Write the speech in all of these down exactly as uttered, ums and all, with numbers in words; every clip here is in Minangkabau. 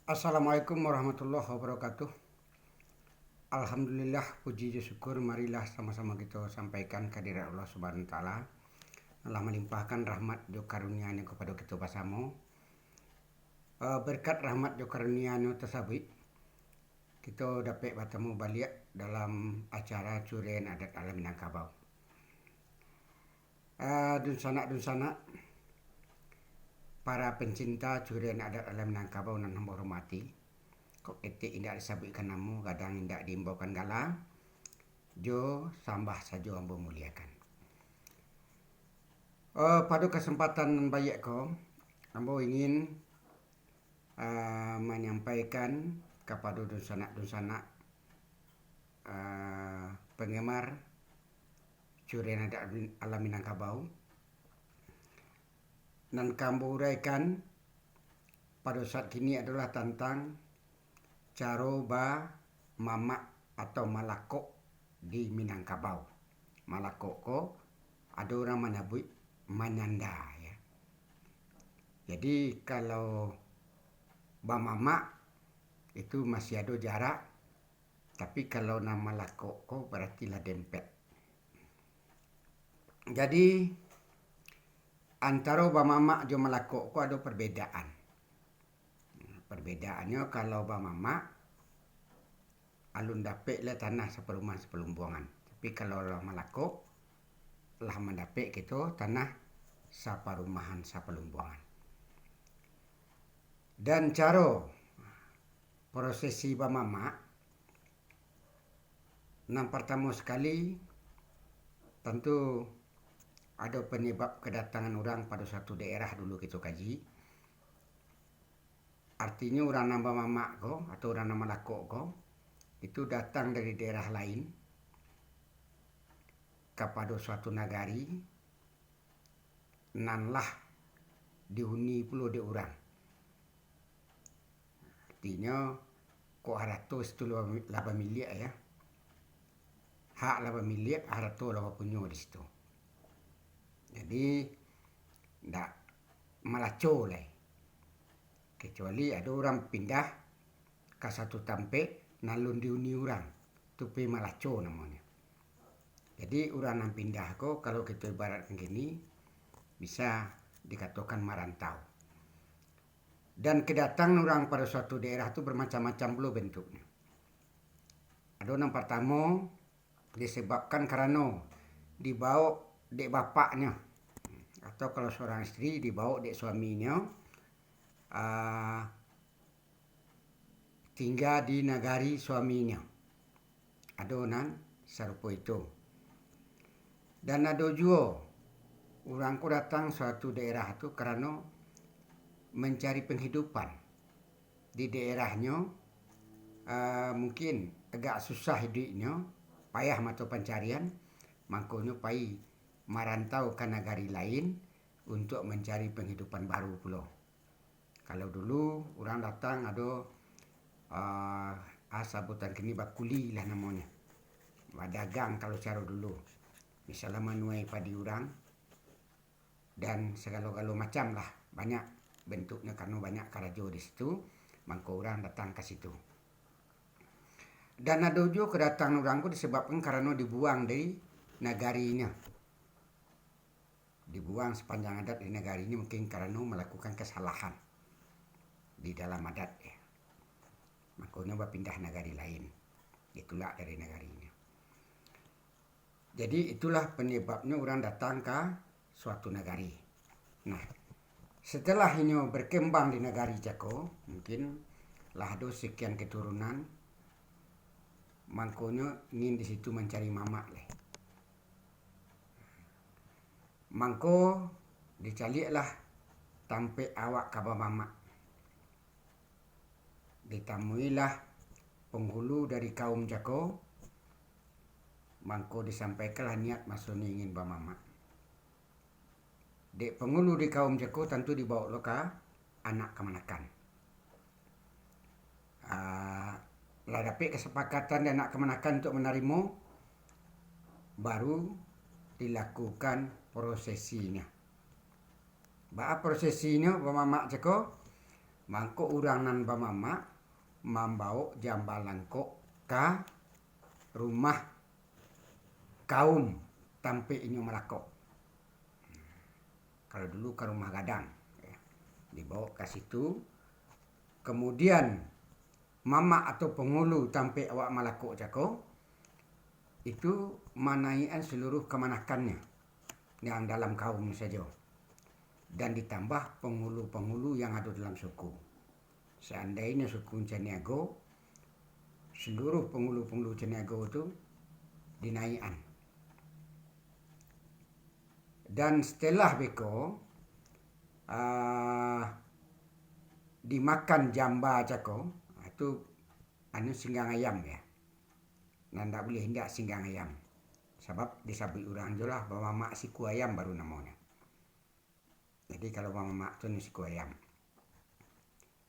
Assalamualaikum warahmatullahi wabarakatuh. Alhamdulillah, puji jo syukur marilah samo-samo kito sampaikan ka hadirat Allah Subhanahu wa Taala, nan lah malimpahkan rahmat jo karunia-Nyo kapado kito basamo. Eh, berkat rahmat jo karunia-Nyo tasabuik, kito dapek batamu baliak dalam acara Curian Adat Alam Minangkabau. Ah, dunsanak-dunsanak, para pencinta curian adat alam Minangkabau nan ambo hormati, kok ketek indak disabuikkan namo, gadang indak diimbaukan gala, jo sambah sajo ambo muliakan. Eh, pado kasempatan nan baiak ko, ambo ingin, eh, manyampaikan kapado dunsanak-dunsanak, eh, penggemar curian adat alam Minangkabau. Nan ka ambo uraikan pado saat kini adolah tantang caro bamamak atau malakok di Minangkabau. Malakok ko ado urang manyabuik manyanda, ya. Jadi, kalau bamamak, itu masih ado jarak, tapi kalau nan malakok ko, barati lah dempet. Jadi, antaro bamamak jo malakok ko ado parbedaan. Parbedaannyo, kalau bamamak, alun dapek lah tanah saparumahan sapalumbuangan. Tapi, kalau lah malakok, lah mandapek kito tanah saparumahan sapalumbuangan. Dan caro prosesi bamamak, nan partamo sakali, tantu ado panyabab kadatangan urang pado suatu daerah, dulu kito kaji. Artinyo, urang nan bamamak ko, atau urang nan malakok ko, itu datang dari daerah lain kapado suatu nagari nan lah dihuni pulo dek urang. Artinyo, kok harato situ lah, lah bamiliak, ya. Hak lah bamiliak, harato lah bapunyo di situ. Jadi, ndak malaco lai. Kecuali ado urang pindah ka satu tampek nan alun dihuni urang, tu pi malaco namonyo. Jadi, urang nan pindah ko, kalau kito ibaratkan kini, bisa dikatokan marantau. Dan kedatangan urang pado suatu daerah tu bermacam-macam pulo bentuknyo. Ado nan partamo, disebabkan karano dibaok dek bapaknyo, atau kalau seorang isteri dibaok dek suaminyo, ah, tingga di nagari suaminyo. Ado nan sarupo itu. Dan ado juo, urang ko datang suatu daerah tu karano mancari penghidupan. Di daerahnyo, ah, mungkin agak susah iduiknyo, payah mato pancarian, mangkonyo pai marantau ka nagari lain untuak mancari penghidupan baru pulo. Kalau dulu urang datang ado, ah, ah, sabutan kini bakuli lah namonyo. Badagang kalau caro dulu. Misalnyo manuai padi urang, dan sagalo-galo macam lah. Banyak bentuknyo, karano banyak karajo di situ, mangko urang datang ka situ. Dan ado juo kadatangan urang ko disebabkan karano dibuang dari nagarinyo. Dibuang sapanjang adat dari nagarinyo mungkin karano malakukan kasalahan di dalam adat, ya. Mangkonyo bapindah nagari lain, ditulak dari nagarinyo. Jadi, itulah panyebabnyo urang datang ka suatu nagari. Nah, setelah inyo berkembang di nagari cako, mungkin lah ado sekian keturunan, mangkonyo ingin di situ mancari mamak lai. Mangko dicaliaklah tampek awak ka bamamak. Ditamuilah penghulu dari kaum cako, mangko disampaikanlah niat masonyo ingin bamamak. Dek penghulu di kaum cako tantu dibaok lo ka anak kamanakan. Ah, lah dapek kasapakatan di anak kamanakan untuak manarimo, baru dilakukan prosesinyo. Baa prosesinyo, bamamak cako? Mangko urang nan bamamak mambawok jamba langkok ka rumah kaum tampek inyo malakok. Kalau dulu ka rumah gadang, ya. Dibawok ka situ. Kamudian, mamak atau pangulu tampek awak malakok cako, itu manaiakan saluruh kamanakannyo yang dalam kaum sajo, dan ditambah pangulu-pangulu yang ado dalam suku. Saandainyo suku Caniago, saluruh pangulu-pangulu Caniago tu dinaiakan. Dan setelah beko, ah, dimakan jamba cako, ah, tu anu singgang ayam, ya. Nan ndak buliah indak singgang ayam. Sabab disabuik urang jo lah, bamamak siku ayam baru namonyo. Jadi, kalau bamamak tu ni siku ayam.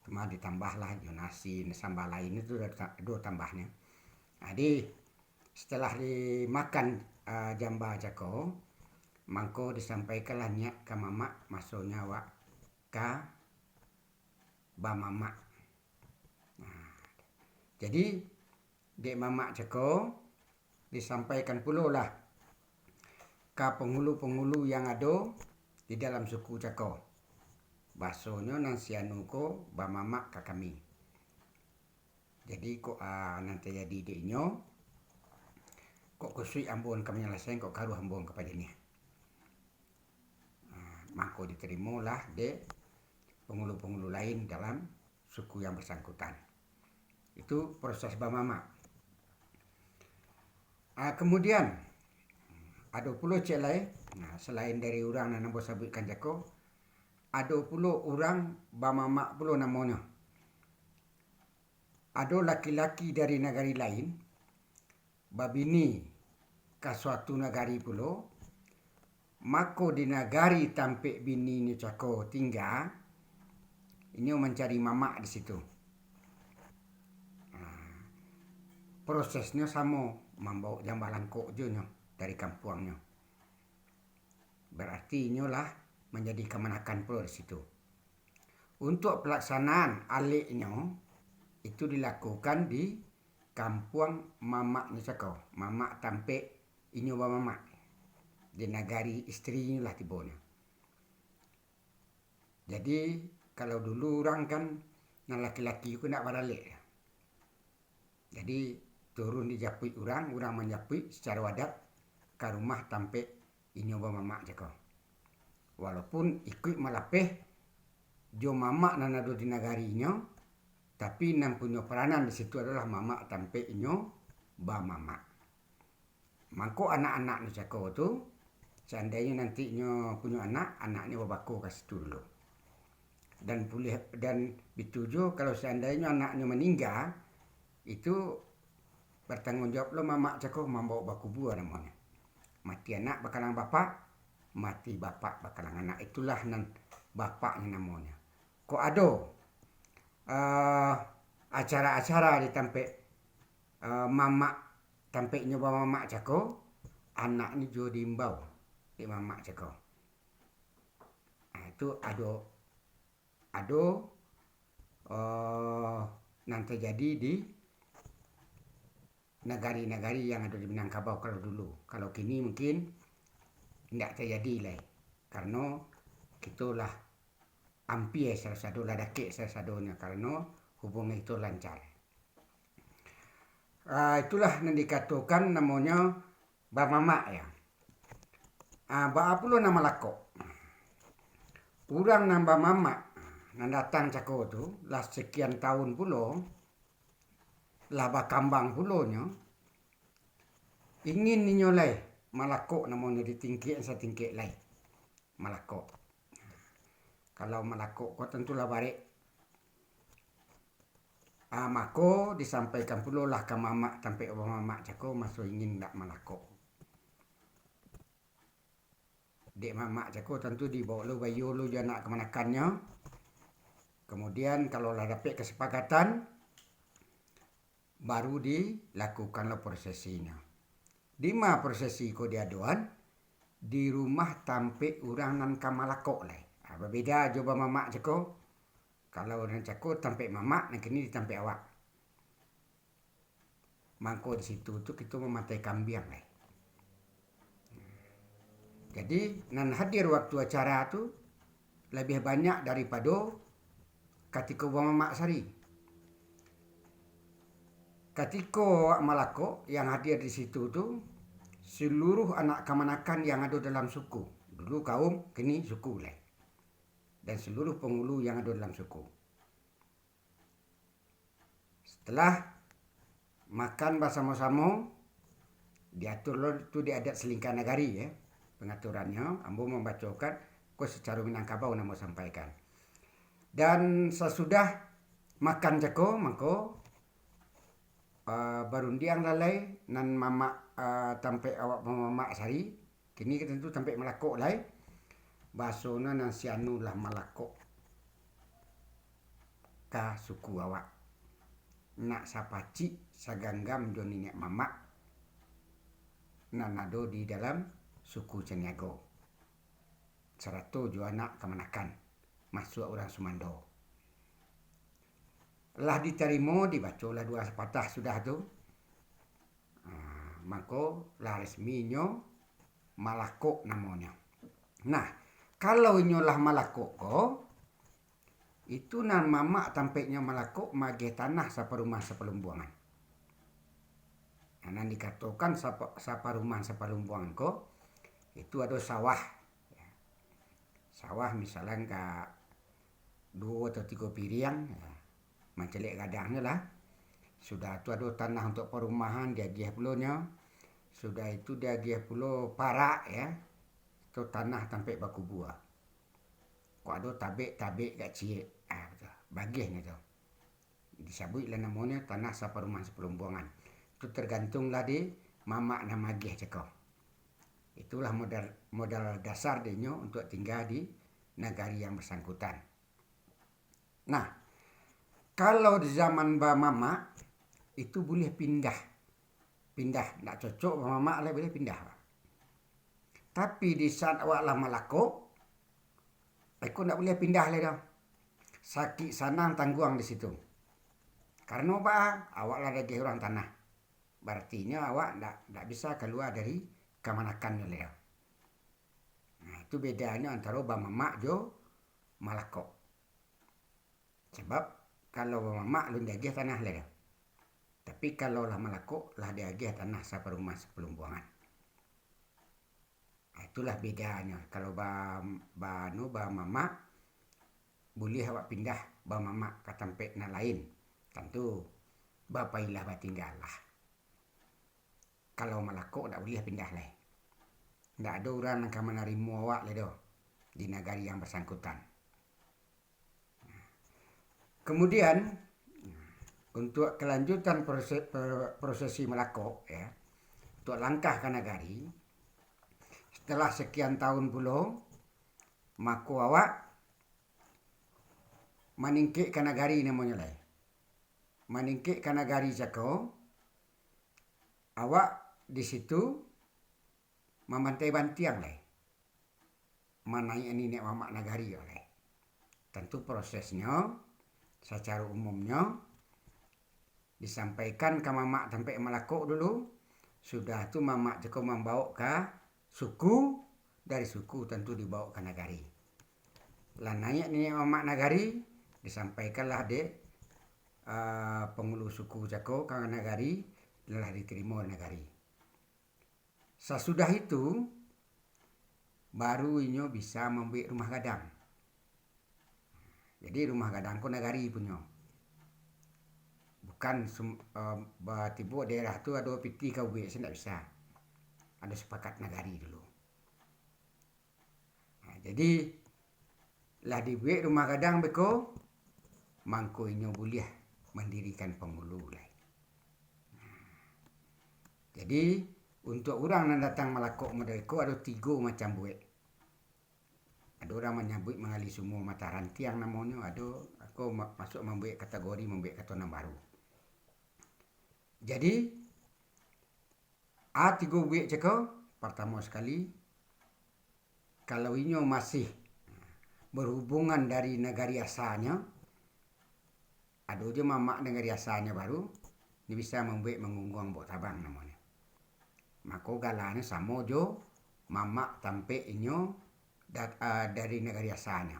Cuma ditambah lah jo nasi, samba lain itu ado ta-, ado tambahnyo. Jadi, setelah dimakan, ah, jamba cako, mangko disampaikanlah niat ka mamak, masonyo awak ka bamamak. Nah, jadi, dek mamak cako, disampaikan pulolah ka pangulu-pangulu yang ado di dalam suku cako. Basonyo nan si anu ko bamamak ka kami. Jadi, kok, ah, nan tajadi dek inyo, kok kusuik ambo ka manyalasaian, kok karuah ambo ka pajaniah. Ah, mangko ditarimolah dek pangulu-pangulu lain dalam suku yang bersangkutan. Itu proses bamamak. Ah, kemudian, ado pulo ciek lai, nah, selain dari urang nan ambo sabuikkan cako, ado pulo urang bamamak pulo namonyo. Ado laki-laki dari nagari lain, babini ka suatu nagari pulo, mako di nagari tampek bininyo cako tingga, inyo mancari mamak di situ. Nah, prosesnyo samo, mambawok jamba langkok jo nyo dari kampuangnyo. Berarti inyo lah manjadi kamanakan pulo di situ. Untuak palaksanaan aleknyo, itu dilakukan di kampuang mamaknyo cako, mamak tampek inyo bamamak, di nagari isterinyo lah tibonyo. Jadi, kalau dulu urang kan, nan laki-laki ko ndak baralek. Jadi, turun dijapuik urang, urang manjapuik sacaro adat ka rumah tampek inyo bamamak cako. Walaupun ikuik malapeh jo mamak nan ado di nagarinyo, tapi nan punyo peranan di situ adolah mamak tampek inyo bamamak. Mangko anak-anaknyo cako tu, seandainyo nanti inyo punyo anak, anaknyo babako ka situ dulu. Dan pulih, dan bitu juo kalau seandainyo anaknyo maningga, itu batangguang jawab lo mamak cako mambawok bakubua namonyo. Mati anak bakalang bapak, mati bapak bakalang anak. Itulah nan bapaknyo namonyo. Kok ado, eh, acara-acara di tampek, eh, mamak, tampek inyo bamamak cako, anaknyo juo diimbau dek mamak cako. Ah, itu ado, ado, eh, nan tajadi di nagari-nagari yang ado di Minangkabau kalau dulu. Kalau kini mungkin indak tajadi lai, karano kito lah ampia sado-sado, lah dakek sado-sadonyo, karano hubungan itu lancar. Ah, itulah nan dikatokan namonyo bamamak, ya. Ah, baa pulo nan malakok? Urang nan bamamak, nan datang cako tu, lah sakian taun pulo, lah bakambang pulonyo, ingin inyo lai malakok namonyo di tingkek satingkek lai. Malakok. Kalau malakok ko tantulah barek. Ah, mako disampaikan pulolah ka mamak tampek bamamak cako maso ingin ndak malakok. Dek mamak cako tantu dibawo lo bayo lo jo anak kamanakannyo. Kamudian, kalau lah dapek kasapakatan, baru dilakukanlah prosesinyo. Dima prosesi ko diadoan? Di rumah tampek urang nan ka malakok lai. Ha, babeda jo bamamak cako. Kalau nan cako tampek mamak, nan kini di tampek awak. Mangko di situ tu kito mamatai kambiang lai. Jadi, nan hadir waktu acara tu labiah banyak daripado katiko bamamak sari. Katiko awak malakok yang hadir di situ tu, seluruh anak kamanakan yang ado dalam suku, dulu kaum, kini suku lai, dan seluruh pangulu yang ado dalam suku. Setelah makan basamo-samo, diatur lo tu di adat salingka nagari, ya, pangaturannyo, ambo mambacokan ko sacaro Minangkabau nan ambo sampaikan. Dan sasudah makan cako, mangko, eh, barundiang lah lai nan mamak, eh, tampek awak mamamak sari, kini ka tantu tampek malakok lai. Basonyo nan si anu lah malakok ka suku awak, nak sapacik saganggam jo niniak mamak nan ado di dalam suku Caniago, sarato jo anak kamanakan, masuak urang sumando. Lah ditarimo, dibacolah duo sapatah sudah tu. Ah, mangko lah resmi inyo malakok namonyo. Nah, kalau inyo lah malakok ko, itu nan mamak tampeknyo malakok maagiah tanah saparumahan sapalumbuangan. Nah, nan dikatokan sapa-, saparumahan sapalumbuangan ko, itu ado sawah. Sawah misalkan ka duo atau tigo piriang, ya, mancaliak gadangnyo lah. Sudah tu ado tanah untuk parumahan, diagiah pulo nyo. Sudah itu diagiah pulo parak, ya, atau tanah tampek bakubua. Kok ado tabek-tabek agak ciek, ah, bagiahnyo tu. Disabuiklah namonyo tanah saparumahan sapalumbuangan. Tu targantuanglah di mamak nan maagiah cako. Itulah modal, modal dasar dinyo untuak tingga di nagari yang basangkutan. Nah, kalau di zaman bamamak, itu buliah pindah. Pindah, ndak cocok bamamak lai, buliah pindah. Tapi di saat awak lah malakok, iko ndak buliah pindah lai doh. Sakik sanang tangguang di situ. Karano baa? Awak lah diagiah urang tanah. Baratinyo awak ndak, ndak bisa kalua dari kamanakannyo lai doh. Nah, itu bedanyo antaro bamamak jo malakok. Sabab, kalau bamamak alun diagiah tanah lai doh. Tapi, kalau lah malakok, lah diagiah tanah saparumahan sapalumbuangan. Nah, itulah bedanyo. Kalau ba-, ba-, anu, bamamak, buliah awak pindah bamamak ka tampek nan lain. Tantu, bapailah batinggalah. Kalau malakok, ndak buliah pindah lai. Ndak ado urang nan ka manarimo awak lai doh di nagari yang basangkutan. Kemudian, untuak kalanjutan prose-, pro-, prosesi malakok, ya, untuak langkah ka nagari, setelah sakian tahun pulo, mako awak maningkek ka nagari namonyo lai. Maningkek ka nagari cako, awak di situ mambantai bantiang lai, manaiak niniak mamak nagari lai. Tantu prosesnyo, sacaro umumnyo, disampaikan ka mamak tampek malakok dulu, sudah tu mamak cako mambawok ka suku, dari suku tantu dibawok ka nagari. Lah naiak niniak mamak nagari, disampaikanlah dek, ah, pangulu suku cako ka nagari, lah ditarimo nagari. Sasudah itu, baru inyo bisa mambuek rumah gadang. Jadi, rumah gadang ko nagari punyo. Bukan sum-, eh, batibo daerah tu ado pitih ka buek, se ndak bisa. Ado sapakat nagari dulu. Nah, jadi, lah dibuek rumah gadang beko, mangko inyo buliah mandirikan pangulu lai. Nah, jadi, untuak urang nan datang malakok model ko, ado tigo macam buek. Ado urang manyabuik manggali sumua mata rantiang namonyo, ado ko ma-, masuak mambuek kategori mambuek kato nan baru. Jadi, A tigo buek cako, partamo sakali, kalau inyo masih berhubungan dari nagari asalnyo, Ado jo mamak nagari asanyo baru, nyo bisa mambuek manggungguang bok tabang namonyo. Mako galanyo samo jo mamak tampek inyo da-, ah, dari nagari asanyo.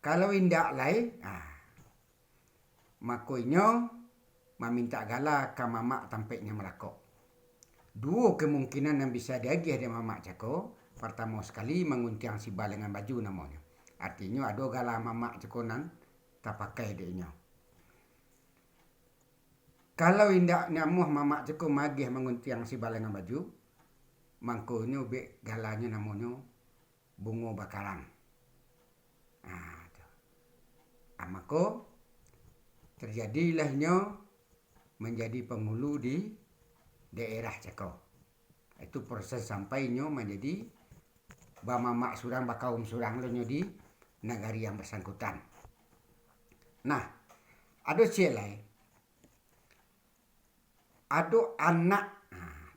Kalau indak lai, ah, mako inyo mamintak gala ka mamak tampeknyo malakok. Duo kemungkinan nan bisa diagiah dek mamak cako, partamo sakali manguntiang sibalengan baju namonyo. Artinyo ado gala mamak cako nan tapakai dek inyo. Kalau indak namuah mamak cako magiah manguntiang sibalengan baju, mangko inyo buek galanyo namonyo bungo bakarang. Ah, tu. Ah, mako, terjadilah inyo manjadi panghulu di daerah cako. Itu proses sampai inyo manjadi bamamak surang, bakaum surang lo nyo di nagari yang bersangkutan. Nah, ado ciek lai. Ado anak, nah,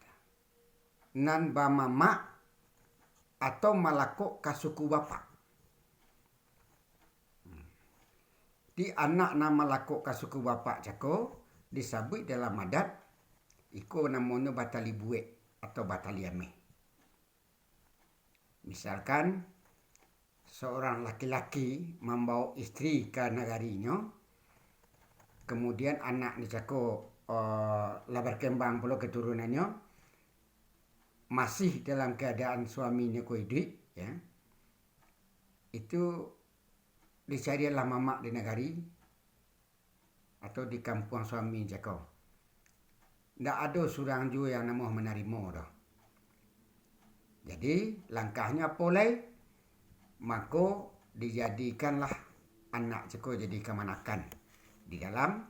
nan bamamak atau malakok ka suku bapak. Di anak nan malakok ka suku bapak cako, disabuik dalam adat, iko namonyo batali buek atau batali ameh. Misalkan, seorang laki-laki mambawa isteri ka nagarinyo, kemudian anaknyo cako, eh, lah berkembang pulo keturunannyo, masih dalam keadaan suaminyo ko iduik, ya, itu dicarianlah mamak di nagari atau di kampuang suami cako. Ndak ado surang juo yang namuah manarimo doh. Jadi, langkahnyo apo lai? Mako, dijadikanlah anak cako jadi kamanakan di dalam,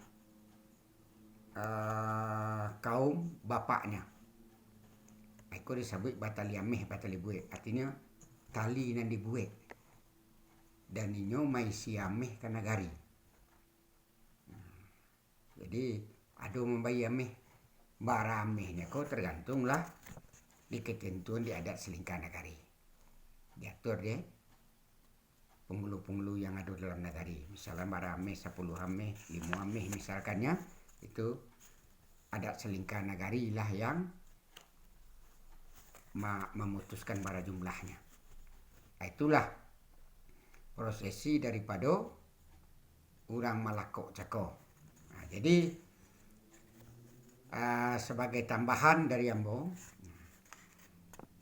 eh, kaum bapaknyo. Iko disabuik batali ameh, batali buek. Artinyo, tali nan dibuek. Dan inyo maisi ameh ka nagari. Jadi, ado mambai ameh, bara amehnyo ko tergantunglah di ketentuan di adat salingka nagari. Diatur dek penghulu-penghulu yang ado dalam nagari. Misalkan bara ameh, sapuluh ameh, limo ameh misalkannya, itu adat salingka nagari lah yang ma-, mamutuskan bara jumlahnyo. Itulah prosesi daripado urang malakok cako. Nah, jadi, ah, sabagai tambahan dari ambo,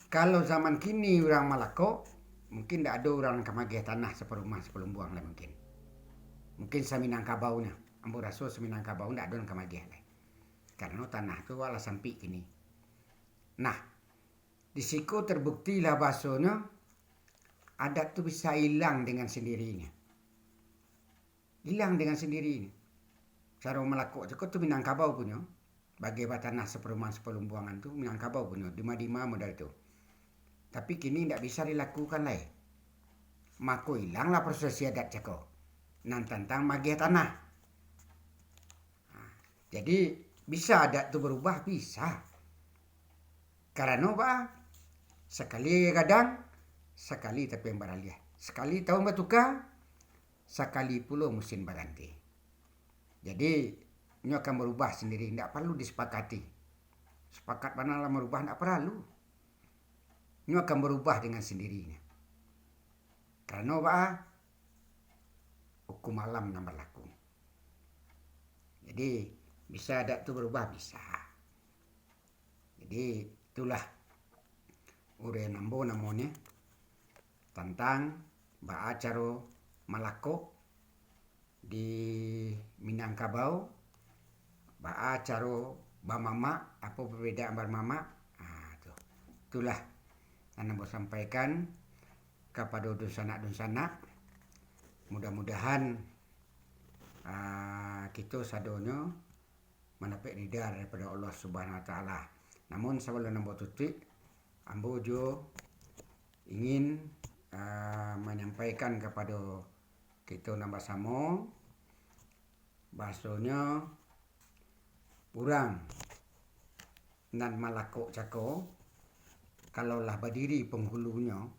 kalau zaman kini urang malakok, mungkin ndak ado urang nan ka magiah tanah saparumah sapalumbuang lah mungkin. Mungkin saminangkabaunyo, ambo raso saminangkabau ndak ado nan ka magiah lai. Karano tanah tu alah sampik kini. Nah, di siko terbuktilah bahasonyo adat tu bisa ilang dengan sandirinyo. Ilang dengan sandirinyo. Caro malakok cako tu Minangkabau punyo. Bagai batanah saparumahan sapalumbuangan tu Minangkabau punyo, dima-dima modal tu. Tapi kini indak bisa dilakukan lai. Mako ilanglah prosesi adat cako, nan tantang magiah tanah. Ha, jadi, bisa adat tu barubah? Bisa. Karano baa? Sakali gadang, sakali tapian baraliah. Sakali taun batuka, sakali pulo musim baganti. Jadi, nyo akan barubah sandiri, indak paralu disapakati. Sapakat bana lah marubah, indak paralu. Nyo akan barubah dengan sandirinyo. Karano baa? Hukum alam nan balaku. Jadi, bisa adat tu barubah? Bisa. Jadi, itulah uraian ambo namonyo tantang baa caro malakok di Minangkabau, baa caro bamamak, apo parbedaan bamamak. Ha, tu. Itulah nan ambo sampaikan kapado dunsanak-dunsanak. Mudah-mudahan, ah, kito sadonyo mandapek rida daripado Allah Subhanahu Wa Taala. Namun, sabalun ambo tutuik, ambo juo ingin, ah, manyampaikan kapado kito nan basamo, bahasonyo urang nan malakok cako, kalau lah badiri penghulunyo,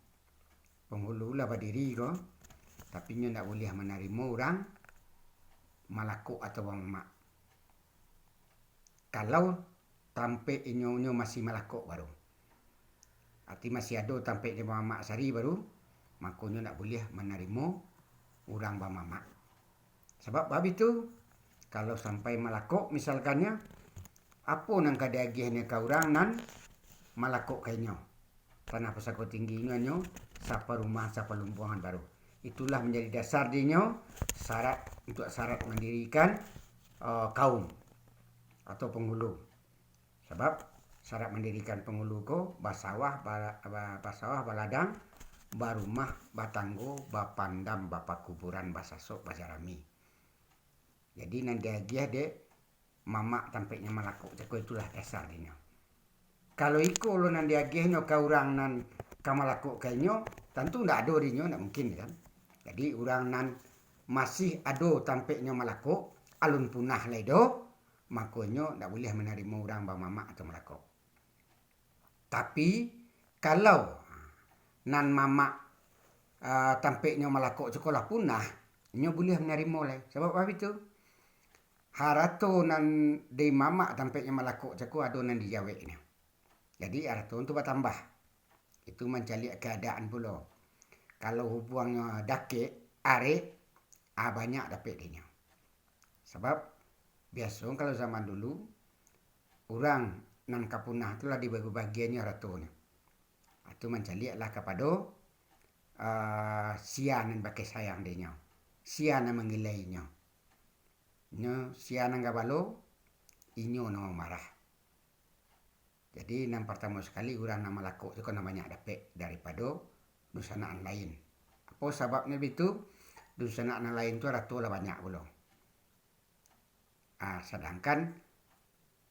penghulu lah badiri ko, tapi nyo ndak buliah manarimo urang malakok atau bamamak. Kalau tampek inyo nyo masih malakok baru. Arti masih ado tampek inyo bamamak sari baru, mako nyo ndak buliah manarimo urang bamamak. Sabab bab itu, kalau sampai malakok misalkannyo, apo nan ka diagiahnyo ka urang nan malakok ka inyo? Tanah pusako tinggi inyo hanyo saparumahan, sapalumpuangan baru. Itulah manjadi dasar dinyo syarat, untuak syarat mandirikan, eh, kaum atau pangulu. Sabab syarat mandirikan pangulu ko basawah, ba-, ba-, basawah, baladang, barumah, batanggo, bapandam, bapakuburan, basasok, bajarami. Jadi nan diagiah dek mamak tampeknyo malakok cako, itulah dasar dinyo. Kalau iko lo nan diagiahnyo ka urang nan ka malakok ka inyo, tantu ndak ado dinyo, ndak mungkin kan. Jadi urang nan masih ado tampeknyo malakok, alun punah lai doh, mako inyo ndak buliah manarimo urang bamamak atau malakok. Tapi, kalau nan mamak, ah, tampeknyo malakok cako lah punah, inyo buliah manarimo lai. Sabab bab itu, harato nan di mamak tampeknyo malakok cako ado nan dijaweknyo. Jadi, harato tu batambah. Itu mancaliak keadaan pulo. Kalau hubuangnyo dakek, arek, ah, banyak dapek dinyo. Sabab, biaso kalau zaman dulu, urang nan ka punah tu lah dibagi-bagiannyo haratonyo. Ah, tu mancaliaklah kapado, ah, sia nan bakeh sayang dinyo, sia nan mangilai inyo. Nyo sia nan gabalo, inyo nan mamarah. Jadi, nan partamo sakali, urang nan malakok tu kan nan banyak dapek daripado dunsanak nan lain. Apo sababnyo bitu? Dunsanak nan lain tu arato lah banyak pulo. Ah, sadangkan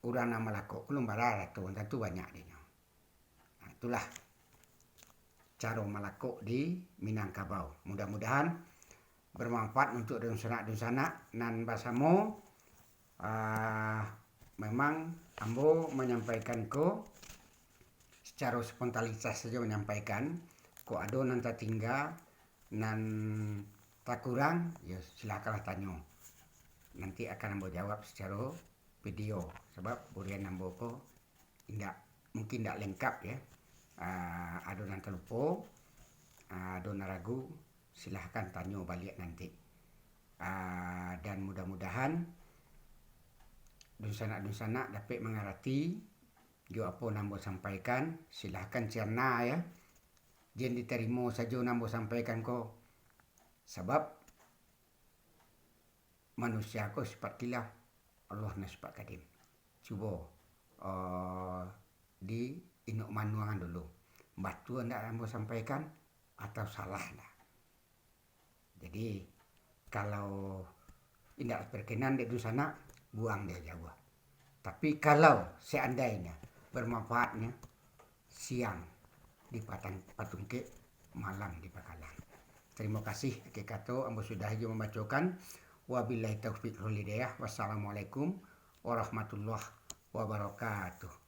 urang nan malakok ko alun bara arato, tantu banyak dinyo. Nah, itulah caro malakok di Minangkabau. Mudah-mudahan bermanfaat untuk dunsanak-dunsanak nan basamo. Ah, memang ambo manyampaikan ko sacaro spontanitas sajo manyampaikan. Kok ado nan tatingga, nan takurang, yo silakanlah tanyo. Nanti akan ambo jawab sacaro video, sabab burian ambo ko indak, mungkin indak lengkap, ya. Ah, ado nan talupo, ah, ado nan ragu, silahkan tanyo baliak nanti. Ah, dan mudah-mudahan dunsanak-dunsanak dapek mangarati jo apo nan ambo sampaikan, silahkan cerna, ya. Jan ditarimo sajo nan ambo sampaikan ko, sabab manusia ko sipat kilaf, Allah nan sipat kadim. Cubo, eh, di inuk manuangan dulu. Batua ndak ambo sampaikan atau salah ndak? Jadi, kalau indak berkenan dek dunsanak, buang dia jauah. Tapi kalau seandainya bermanfaatnya, siang di patang-, patungkek, malam di pakalang. Terima kasih, akhir kato ambo sudahi jo mambacokan. Wabillahi taufiq wal hidayah. Wassalamualaikum warahmatullahi wabarakatuh.